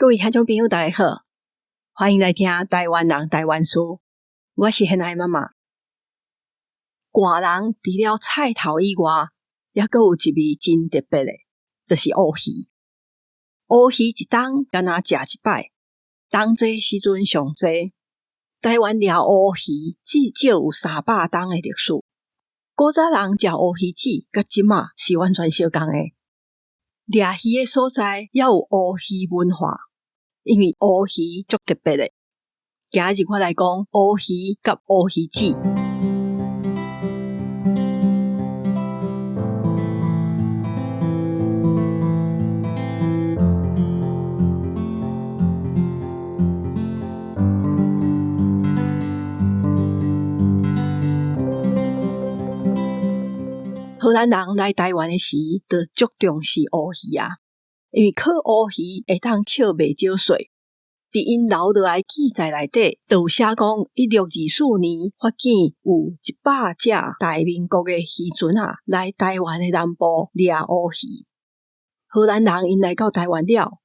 各位聽眾朋友，大家好，歡迎來聽台灣人台灣事。我是現愛媽媽。寒人除了菜頭以外，猶閣有一味真特別的，就是烏魚。烏魚一冬敢若食一擺，冬節時陣上濟。台灣掠烏魚至少有300冬的歷史。古早人食烏魚子，佮這馬是完全相仝的。掠魚的所在，猶有烏魚文化，因為烏魚足特別的。今日我來講烏魚佮烏魚子。荷蘭人來台灣的時，就足重視烏魚啊，因為靠烏魚會當扣袂少稅。佇𪜶留落來記載內底，就有寫講，1624年發現有100隻大明國的漁船仔來台灣的南部掠烏魚。荷蘭人𪜶來到台灣了，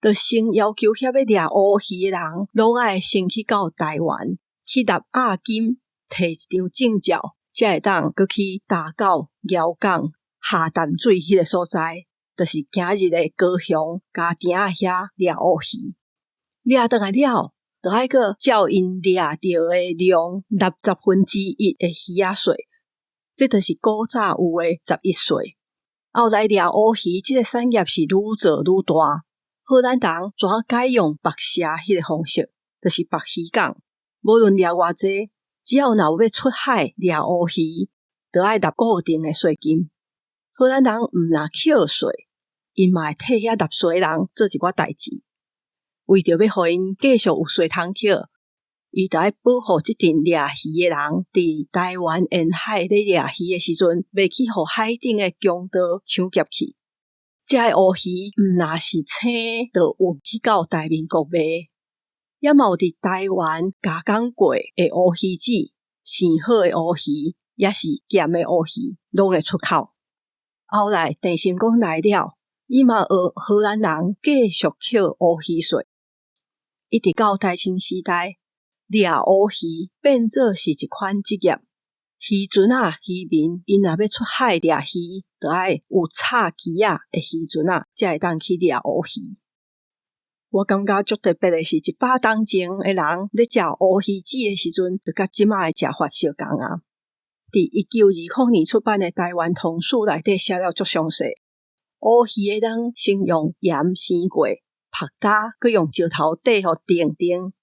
就先要求遐欲掠烏魚的人，攏愛先去到台灣去納押金，提一張證照。才會當閣去打到寮港下淡水彼个所在，就是今日的高雄家埕仔遐掠烏魚。掠轉來了，就愛閣照𪜶掠著的量納1/十的魚仔稅，這就是古早有的11稅。後來掠烏魚這个產業是愈做愈大，荷蘭人怎改用縛蛇彼个方式，就是縛魚港，無論掠偌濟。只要若有欲出海掠烏魚，就愛納固定的稅金。荷蘭人毋若扣稅，𪜶嘛會替遐納稅的人做一寡代誌。為著欲予𪜶繼續有稅通扣，伊就愛保護這陣掠魚的人，佇台灣沿海咧掠魚的時陣，袂去予海頂的強盜搶劫去。這个烏魚毋若是生，就運去到大明國賣。也嘛有佇台灣加工過的烏魚子，生好的烏魚，抑是鹹的烏魚，攏會出口。後來鄭成功來了，伊嘛學荷蘭人繼續扣烏魚稅。一直到大清時代，掠烏魚變做是一款職業。漁船仔、漁民，𪜶若欲出海掠魚，就愛有插旗仔的漁船仔，才會當去掠烏魚。我感覺足特別的是，100冬前的人咧食烏魚子的時陣，就佮這馬的食法相仝啊。佇1920年出版的《台灣通史》內底寫了足詳細。烏魚的卵先用鹽生過，曝焦，閣用石頭底予定定。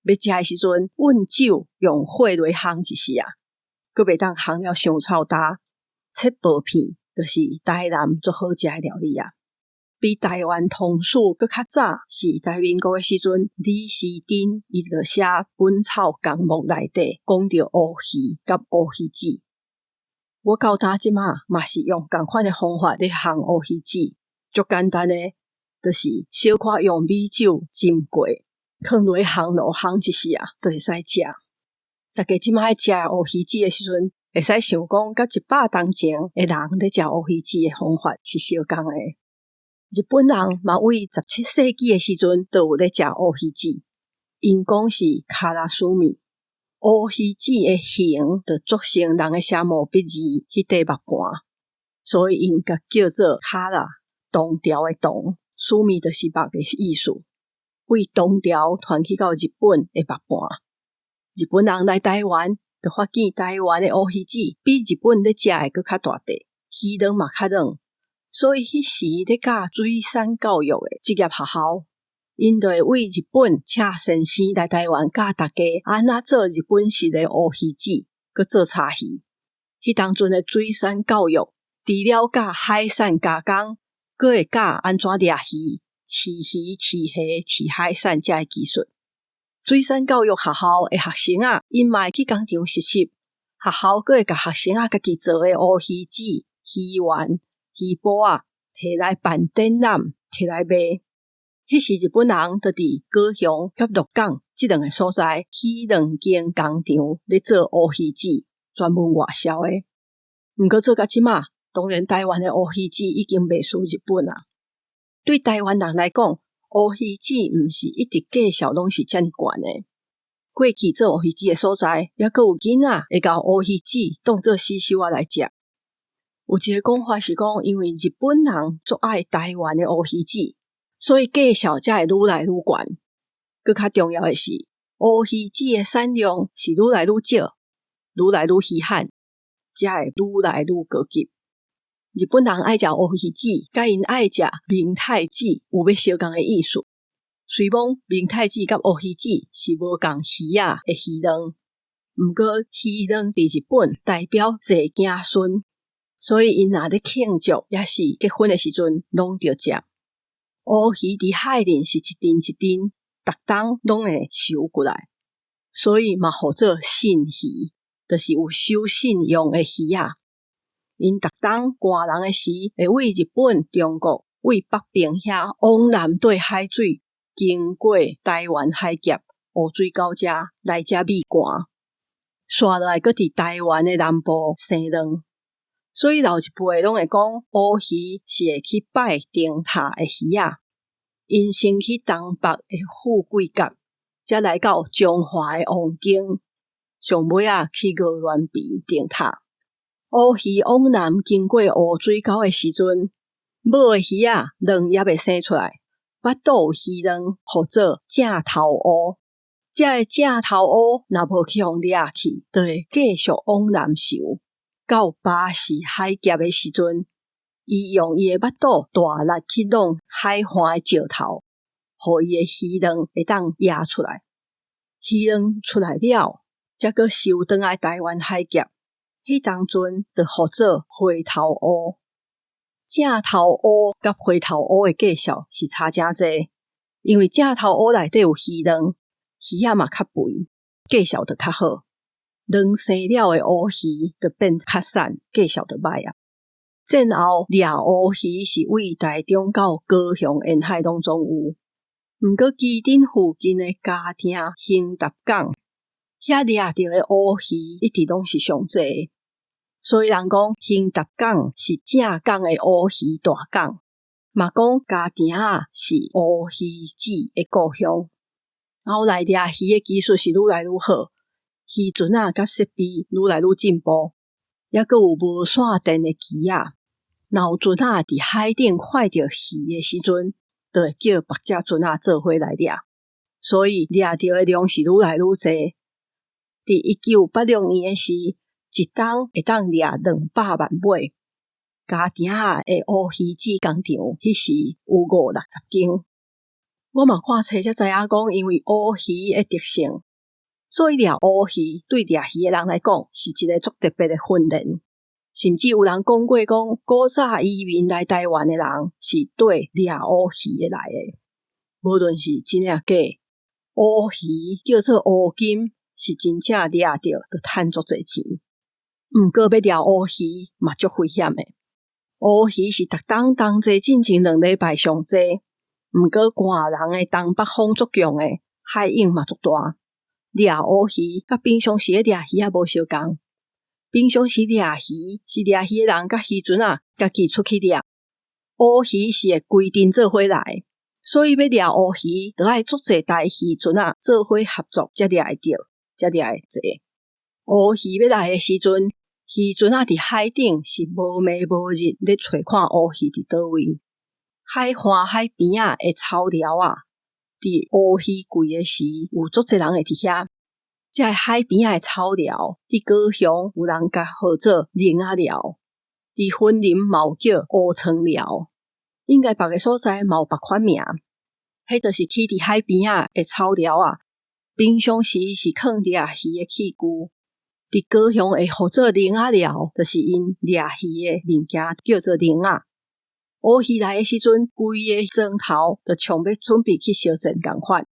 欲食的時陣，溫酒用火來烘一時啊，閣袂當烘了傷臭焦。切薄片，就是台南足好食的料理啊。比台灣通史閣較早是大民國的時陣，李時珍伊就寫《本草綱目》內底講著烏魚佮烏魚子。我到今這馬嘛是用仝款的方法咧烘烏魚子，足簡單的，就是小可用米酒浸過，囥落烘爐烘一時啊，就會使食。大家這馬咧食烏魚子的時陣，會使想講，佮100冬前的人咧食烏魚子的方法是相仝的。日本人嘛為17世紀的時陣，就有咧食烏魚子，𪜶講是卡拉蘇米。烏魚子的形就做成人的寫毛筆字彼塊目盤，所以𪜶共叫做卡拉，唐朝的唐，蘇米就是目的意思。為唐朝傳去到日本的目盤，日本人來台灣，就發現台灣的烏魚子比日本咧食的閣較大塊，魚卵嘛較軟。所以彼時咧教水產教育的職業學校，𪜶就會為日本請先生來台灣教大家按怎做日本式的烏魚子，閣做柴魚。彼當陣的水產教育，除了教海產加工，閣會教按怎掠魚、飼魚、飼蝦、飼海產這个技術。水產教育學校的學生仔，𪜶嘛會去工廠實習，學校閣會共學生仔家己做的烏魚子、魚丸、魚脯仔，提來辦展覽，提來賣。彼時日本人就佇高雄佮鹿港這兩个所在起兩間工廠咧做烏魚子，專門外銷的。毋過做到這馬，當然台灣的烏魚子已經袂輸日本啊。對台灣人來講，烏魚子毋是一直價數攏是遮爾懸的。過去做烏魚子的所在，猶閣有囡仔會共烏魚子當做死鏽仔來食。有一个講法是講，因為日本人足愛台灣的烏魚子，所以價數才會愈來愈懸。閣較重要的是，烏魚子的產量是愈來愈少，愈來愈稀罕，才會愈來愈高級。日本人愛食烏魚子，佮𪜶愛食明太子有欲相仝的意思。雖罔明太子佮烏魚子是無仝魚仔的魚卵，毋過魚卵佇日本代表濟子孫，所以𪜶若咧慶祝抑是結婚的時陣，攏著食。烏魚佇海裡是一陣一陣，逐冬攏會泅過來，所以嘛號做信魚，就是有守信用的魚仔。𪜶逐冬寒人的時，會對日本、中國對北邊遐往南綴海水，經過台灣海峽、烏水溝遮來遮避寒，紲落來閣佇台灣的南部生卵。所以老一輩攏會講，烏魚是會去拜燈塔的魚仔。𪜶先去東北的富貴角，才來到彰化的王宮，上尾仔去鵝鑾鼻燈塔。烏魚往南經過烏水溝的時陣，母的魚仔卵猶未生出來，腹肚有魚卵，號做正頭烏。這个正頭烏若無去予掠去，就會繼續往南游。到巴士海峽的時陣，伊用伊的腹肚大力去挵海岸的石頭，予伊的魚卵會當壓出來。魚卵出來了，才閣收轉來台灣海峽。彼當陣就號做回頭烏。正頭烏佮回頭烏的價數是差誠濟，因為正頭烏內底有魚卵，魚仔嘛較肥，價數就較好。卵生了的烏魚就變較瘦，價數就歹啊。戰後掠烏魚是對台中到高雄沿海攏總有，毋過旗津附近的嘉碇興達港遐掠著的烏魚一直攏是上濟，所以人講興達港是正港的烏魚大港，嘛講嘉碇仔是烏魚子的故鄉。後來掠魚的技術是愈來愈好，漁船仔佮設備愈來愈進步，猶閣有無線電的機仔。若有船仔佇海頂看著魚的時陣，就會叫別隻船仔做伙來掠，所以掠著的量是愈來愈濟。佇1986年的時，一冬會當掠200萬尾。嘉碇仔的烏魚子工廠，彼時有五六十間。我嘛看冊才知影講，因為烏魚的特性，所以掠烏魚對掠魚的人來講是一个足特別的訓練。甚至有人講過講，古早移民來台灣的人是綴掠烏魚的來的。無論是真抑假，烏魚叫做烏金，是真正掠著就趁足濟錢。毋過欲掠烏魚嘛足危險的。烏魚是逐冬冬節進前2禮拜上濟，毋過寒人的東北風足強的，海湧嘛足大。掠烏魚佮平常時咧掠魚仔無相仝。平常時掠魚是掠魚的人佮漁船仔家己出去掠，烏魚是會規陣做伙來，所以欲掠烏魚，就愛足濟台漁船仔做伙合作，才掠會著，才掠會濟。烏魚欲來的時陣，漁船仔佇海頂是無暝無日咧揣看烏魚佇佗位。海岸海邊仔的草寮仔，佇烏魚季的時，有足濟人會佇遐。這个海邊仔的草寮，佇高雄有人共號做蠣仔寮，佇雲林嘛有叫烏床寮，應該別个所在嘛有別款名。彼就是起佇海邊仔的草寮仔，平常時是囥掠魚的器具。佇高雄會號做蠣仔寮，就是𪜶掠魚的物件叫做蠣仔。烏魚來的時陣，規个庄頭就像欲準備去相戰仝款。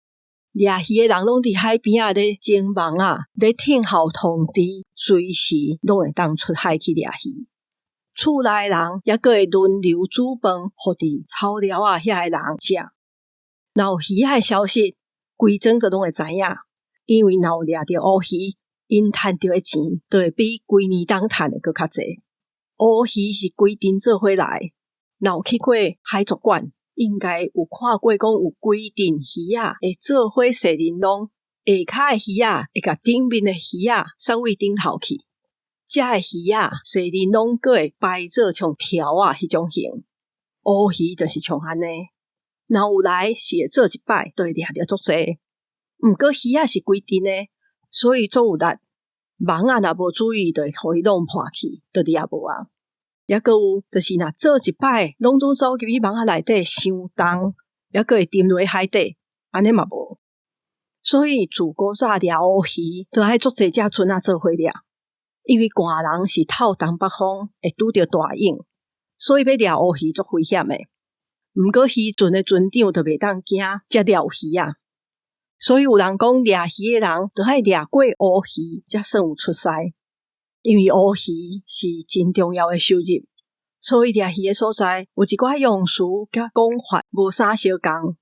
掠魚的人攏佇海邊仔咧張網仔，咧聽候通知，隨時攏會當出海去掠魚。厝內人猶閣會輪流煮飯，予佇草寮仔遐的人食。若有魚仔的消息，規莊就攏會知影，因為若有掠著烏魚，𪜶趁著的錢就會比規年冬趁的閣較濟。烏魚是規陣做伙來，若有去過海族館，應該有看過講有規陣魚仔會做伙踅玲瑯，下跤的魚仔會共頂面的魚仔送位頂頭去。遮的魚仔踅玲瑯，閣會排做像條仔彼種形。烏魚就是像按呢，若有來是會做一擺，就會掠著足濟。毋過魚仔是規陣的，所以足有力。網仔若無注意，就會予伊弄破去，就掠無啊。抑閣有，就是若做一擺，攏總走入去網仔內底傷重，抑閣會沉落海底，按呢嘛無。所以自古早掠烏魚，都愛足濟隻船仔做伙掠，因為寒人是透東北風，會拄著大湧，所以欲掠烏魚足危險的。毋過漁船的船長就袂當驚才掠魚仔。所以有人講掠魚的人，著愛掠過烏魚，才算有出師。因為烏魚是真重要的收入，所以掠魚的所在有一寡用詞佮講法無啥相仝。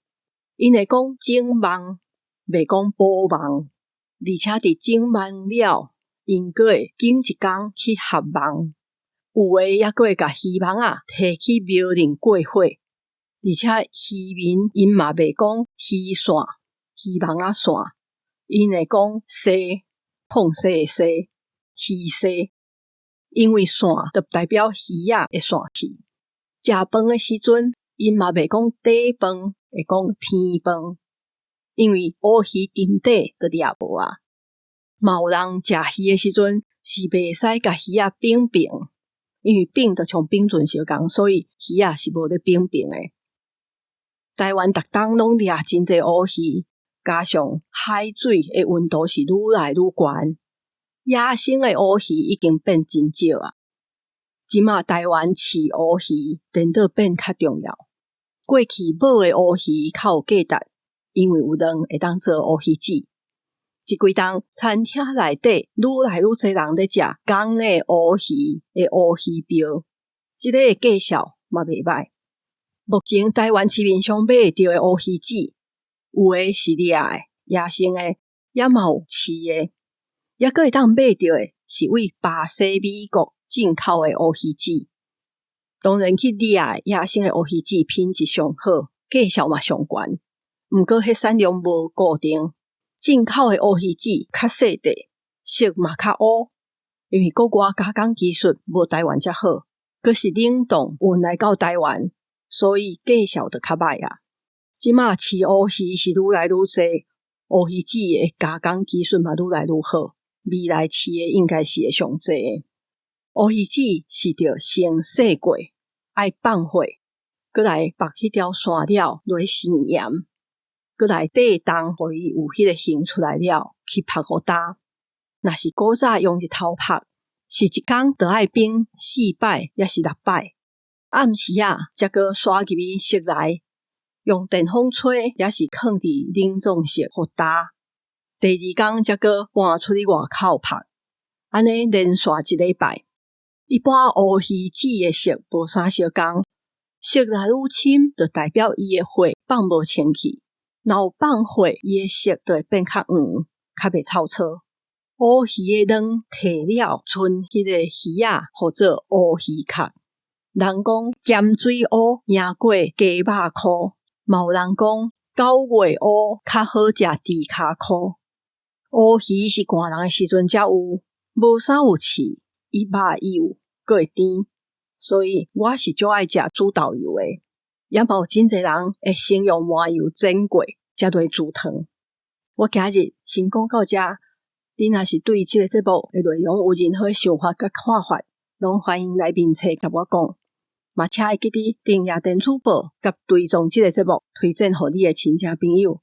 𪜶會講整網，袂講補網，而且佇整網了，𪜶閣會揀一工去合網。有的抑閣會共漁網仔提去廟裡過火，而且漁民𪜶嘛袂講魚線。漁網仔線，𪜶會講紗，縫紗的紗，魚紗，因為線就代表魚仔會散去。食飯的時陣，𪜶嘛袂講底飯，會講天飯，因為烏魚沉底就掠無啊。嘛有人食魚的時陣是袂使共魚仔反平，因為反就像反船相仝，所以魚仔是無咧反平的。台灣逐冬攏掠真濟烏魚。加上海水的溫度是愈來愈懸，野生的烏魚已經變真少啊。這馬台灣飼烏魚顛倒變較重要。過去母的烏魚較有價值，因為有卵會當做烏魚子。這幾冬餐廳內底愈來愈濟人咧食公的烏魚的烏魚鰾，這个價數嘛袂䆀。目前台灣市面上買會著的烏魚子，有的是掠的，野生的，也嘛有飼的，抑閣會當買著的是對巴西、美國進口的烏魚子。當然去掠的野生的烏魚子品質上好，價數嘛上懸。毋過彼產量無固定，進口的烏魚子較細塊，色嘛較烏，因為國外加工技術無台灣遮好，閣是冷凍運來到台灣，所以價數就較䆀啊。這馬飼烏魚是愈來愈濟，烏魚子的加工技術嘛愈來愈好，未來飼的應該是會上濟。烏魚子是著先洗過，愛放火，閣來縛彼條線了落生鹽，閣來地凍，予伊有彼个形出來了，去曝予焦。若是古早用日頭曝，是一工著愛冰四擺，抑是六擺。暗時仔才閣徙入去室內。用電風吹，抑是囥佇冷凍室予焦。第二工才閣搬出去外口曝，按呢連續一禮拜。一般烏魚子的色無啥相仝，色若愈深，就代表伊的血放無清氣；若有放血，伊的色就會變較黃，較袂臭臊。烏魚的卵提了，賰彼个魚仔，號做烏魚殼。人講鹹水烏贏過雞肉箍。嘛有人講九月烏較好食豬跤箍。烏魚是寒人的時陣才有，無啥有刺，伊肉幼，閣會甜，所以我是足愛食煮豆油的。也嘛有真濟人會先用麻油煎過，才落煮湯。我今日先講到遮，恁若是對這个節目的內容有任何想法佮看法，攏歡迎來面冊共我講。嘛，請會記得訂閱電子報，佮追蹤這个節目，推薦予你的親戚朋友，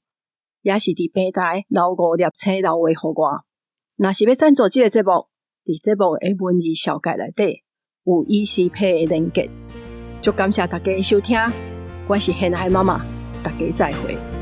也是佇平台留五粒星留話予我。若是欲贊助這个節目，佇節目的文字紹介內底有 ECPay 的連結。足感謝大家的收聽，我是現愛媽媽，大家再會。